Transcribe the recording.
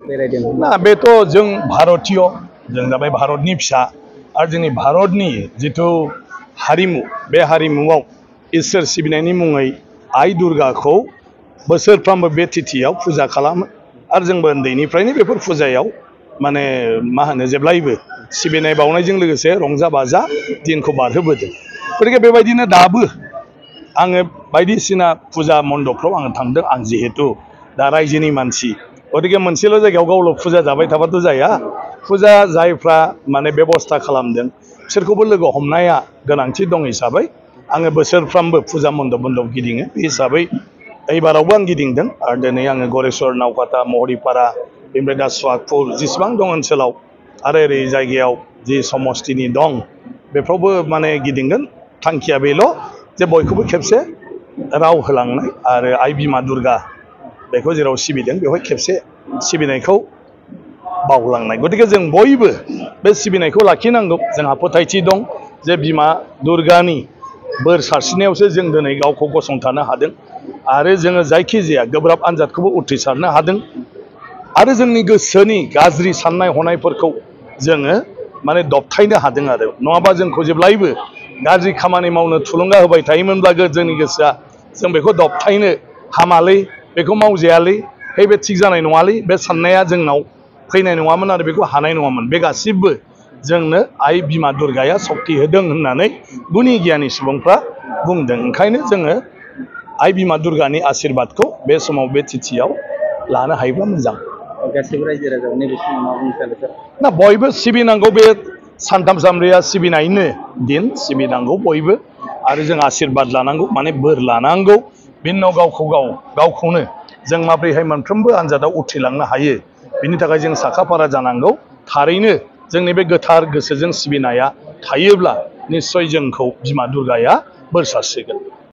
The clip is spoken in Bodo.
बेरायदों ना बेथ' जों भारतीय जों जाबाय भारतनि फिसा आरो जोंनि भारतनि जिथु हारिमु बे हारिमुआव इसोर सिबिनायनि मुङै आइ दुर्गाखौ बोसोरफ्रामबो बे तिथियाव फुजा खालामो आरो जोंबो उन्दैनिफ्रायनो बेफोर फुजायाव माने मा होनो जेब्लायबो सिबिनाय बावनायजों लोगोसे रंजा बाजा दिनखौ बारहोबोदों गतिके बेबायदिनो दाबो आङो बायदिसिना फुजा मण्डपफ्राव आङो थांदों आं जिहेतु दा रायजोनि मानसि गतिके मोनसेल' जायगायाव गावल' फुजा जाबाय थाबाथ' जाया फुजा जायफ्रा माने बेबस्था खालामदों बिसोरखौबो लोगो हमनाया गोनांथि दं हिसाबै आङो बोसोरफ्रामबो फुजा मण्डप गिदिङो बे हिसाबै एबारावबो आं गिदिंदों आरो दिनै आङो गरेस्वर नावकाता महरिपारा बेनिफ्राय दा सुवागपुर जेसेबां दं ओनसोलाव आरो ओरै जायगायाव जि समस्तिनि दं बेफ्रावबो माने गिदिंगोन थांखिया बेल' जे बयखौबो खेबसे राव होलांनाय आरो आइ बिमा दुर्गा बेखौ जेराव सिबिदों बेवहाय खेबसे सिबिनायखौ बावलांनाय गतिके जों बयबो बे सिबिनायखौ लाखिनांगौ जोंहा फोथायथि दं जे बिमा दुर्गानि बोर सारस्रिनायावसो जों दिनै गावखौ गसंथानो हादों आरो जोङो जायखिजाया गोब्राब आनजादखौबो उथ्रिसारनो हादों आरो जोंनि गोसोनि गाज्रि साननाय हनायफोरखौ जोङो माने दबथायनो हादों आरो नङाबा जोंखौ जेब्लायबो गाज्रि खामानि मावनो थुलुंगा होबाय थायोमोनब्ला जोंनि गोसोआ जों बेखौ दबथायनो हामालै बेखौ मावजायालै हे बे थिग जानाय नङालै बे साननाया जोंनाव फैनाय नङामोन आरो बेखौ हानाय नङामोन बे गासिबो जोंनो आइ बिमा दुर्गाया सक्ति होदों होननानै गुनि गियानि सुबुंफ्रा बुंदों ओंखायनो जोङो आइ बिमा दुर्गानि आशीर्बादखौ बे समाव बे तिथियाव लानो हायोब्ला मोजां गासिबो रायजो राजाफोरा नैबे समाव मा बुंनो सानो सार ना बयबो सिबिनांगौ बे सानथाम सानब्रैया सिबिनायनो दिन सिबिनांगौ बयबो आरो जों आशीर्बाद लानांगौ माने बोर लानांगौ बिनि उनाव गावखौनो जों माब्रैहाय मोनफ्रोमबो आनजादाव उथ्रिलांनो हायो बिनि थाखाय जों साखाफारा जानांगौ थारैनो जोंनि बे गोथार गोसोजों सिबिनाया थायोब्ला निस्सय जोंखौ बिमा दुर्गाया बोर सारस्रिगोन